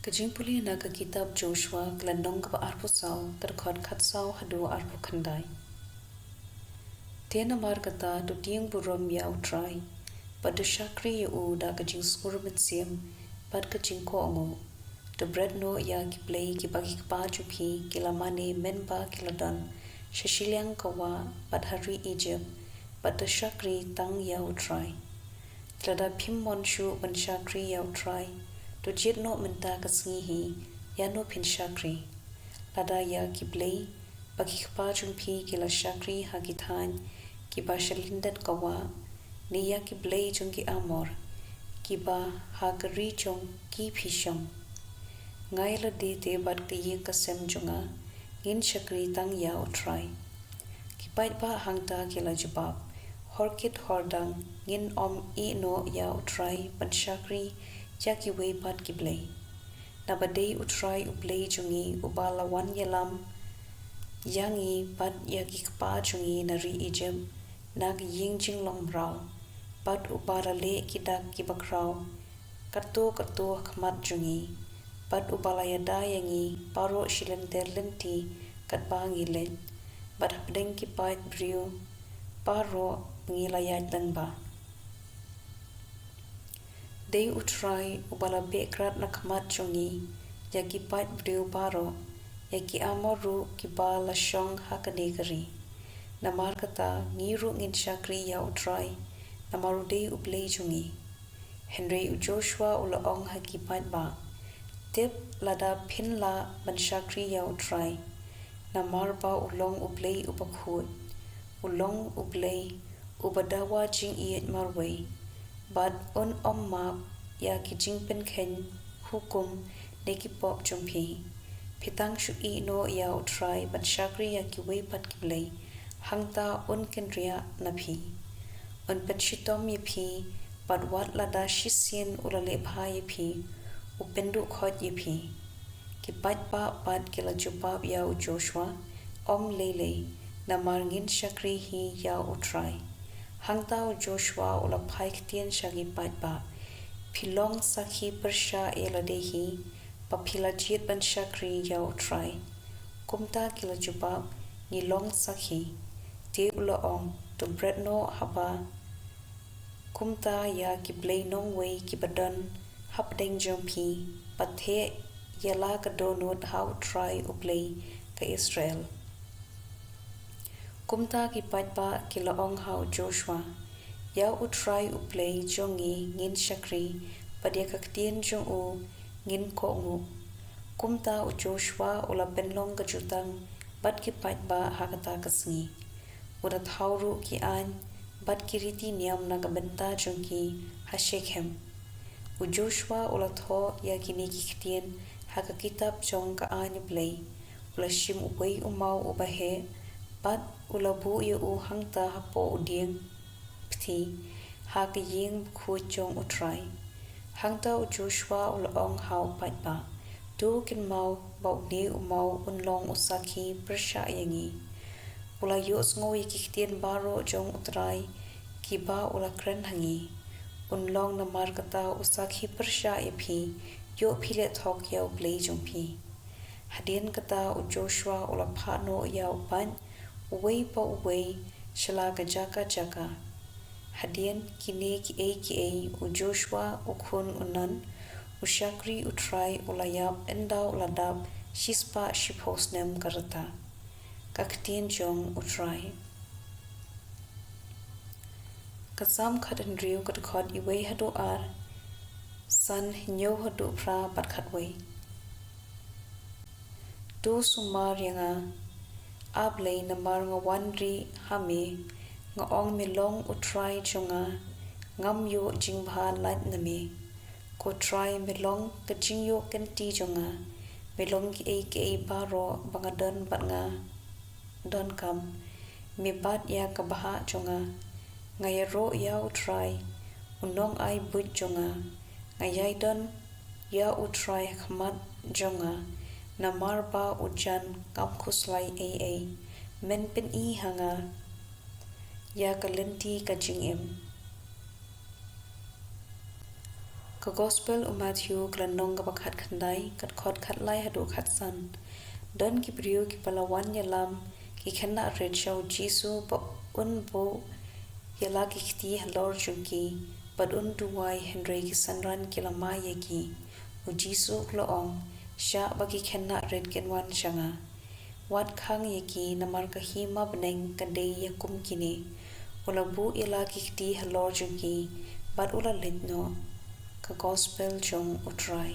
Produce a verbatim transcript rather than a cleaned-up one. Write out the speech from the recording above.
Ka jingpule na ka kitab Joshua, ka lynnong kaba arphew saw, ka dkhot khatsaw haduh arphew khyndai. Te namar kata to tieng burom ïa U Trai, bad to shakri ïa u da ka jingsngur mynsiem bad ka jingkohnguh. To bret noh ïa ki blei kiba ki kpa jong phi ki la mane mynba ki la don sha shiliang ka wah bad ha ri Egypt, bad to shakri tang ïa U Trai. Lada phim mon shuh ban shakri ïa U Trai, to jied noh mynta ka sngi hi ïano phin shakri. Lada ïa ki blei ba ki kpa jong phi ki la shakri ha ki thaiñ kiba sha lyndet ka wah, ne ïa ki blei jong ki Amor kiba ha ka ri jong ki phi shong, nga ïa lade te bad ka ïing ka sem jong nga ngin shakri tang ïa U Trai. Ki paidbah hangta ki la jubab, hor kit hor dang ngin ym ïeh noh ïa U Trai ban shakri ïa kiwei pat ki blei. Naba dei U Trai U Blei jong ngi uba la wan ïalam ïa ngi bad ïa ki kpa jong ngi na ri Egypt, na ka ïing jinglong mraw, bad uba la leh ki dak kiba khraw katto katto ha khmat jong ngi, bad uba la ïada ïa ngi baroh shi lynter lynti katba ngi leit, bad hapdeng ki paid briew baroh ba ngi la ïaid lyngba. Dei U Trai uba la beh krad na khmat jong ngi ïa ki paid briew baroh, ïa ki Amor ruh kiba la shong ha kane ka ri. Namar kata ngi ruh ngin shakri ïa U Trai, namar u dei U Blei jong ngi. Hynrei u Joshua u la ong ha ki paidbah, tip lada phin lah ban shakri ïa U Trai, namar ba u long U Blei uba khuid, u long U Blei uba dawa jingïeit marwei, bad un ym map ïa ki jingpynkheiñ hukum ne ki pop jong phi. Phi tang shu ïeh noh ïa U Trai ban shakri ïa kiwei pat ki blei, hangta un kynriah na phi, un pynshitom ïa phi, bad wat lada shisien u la leh bha ïa phi, u pynduh khoit ïa phi. Ki paidbah pat ki la jubab ïa u Joshua, ym lei lei, namar ngin shakri hi ïa U Trai. Hangta u Joshua u la phai ktien sha ki paidbah, phi long sakhi pyrshah ïa lade hi ba phi la jied ban shakri ïa U Trai. Kumta ki la jubab, ngi long sakhi. Te u la ong, to bret noh haba kumta ïa ki blei nongwei kiba don hapdeng jong phi, bad theh ïa la ka dohnud ha U Trai U Blei ka Israel. Kumta ki paidbah ki la ong ha u Joshua, ïa U Trai U Blei jong ngi ngin shakri, bad ïa ka ktien jong u ngin kohnguh. Kumta u Joshua u la pynlong ka jutang bad ki paidbah ha kata ka sngi. U la thaw ruh ki aiñ bad ki riti niam na ka bynta jong ki ha Shekhem. U Joshua u la thoh ïa kine ki ktien ha ka kitab jong ka aiñ U Blei. U la shim uwei u maw uba heh, bad u la buh ïa u hangta hapoh u dieng pthi ha ka ïing bakhuid jong U Trai. Hangta u Joshua u la ong ha u paidbah, to kynmaw ba une u maw un long u sakhi pyrshah ïa ngi. U la ïohsngew ïa ki ktien baroh jong U Trai kiba u la kren ha ngi. Un long namar kata u sakhi pyrshah ïa phi, ïoh phi leh thok ïa U Blei jong phi. Hadien kata u Joshua u la phah noh ïa u paid uwei pa uwei sha la ka jaka jaka. Hadien kine kiei kiei u Joshua u khun u Nun, u shakri U Trai, u la ïap ynda u la dap shispah shiphew snem ka rta. Ka ktien jong U Trai. Ka Salm khathynriew, ka dkhot iwei haduh ar, san, hynñiew haduh phra bad khatwei. To sumar ïa nga, A Blei, namar nga wan rieh ha me. Nga ong, me long U Trai jong nga, ngam ïoh jingbha lait na me. Ko Trai, me long ka jingïoh kynti jong nga, me long kiei kiei baroh ba nga don bad nga donkam. Me bat ïa ka bhah jong nga. Nga ïaroh ïa U Trai, u nongai buit jong nga. Nga ïai don ïa U Trai ha khmat jong nga, namar ba u jan kam khuslai ei ei. Men pyni ha nga ïa ka lynti ka jingim. Ka Gospel u Mathew, ka lynnong kaba khatkhyndai, ka dkhot khatlai haduh khatsan. Don ki briew kiba la wan ïalam ki khynnah rit sha u Jisu ba un buh ïa la ki kti halor jong ki bad un duwai, hynrei ki synran ki la mai ïa ki. U Jisu u la ong, shah ba ki khynnah rit kin wan sha nga. Wat khang ïa ki, namar ka hima bneng ka dei ïa kum kine. U la buh ïa la ki kti halor jong ki bad u la leit noh. Ka Gospel jong u Trai.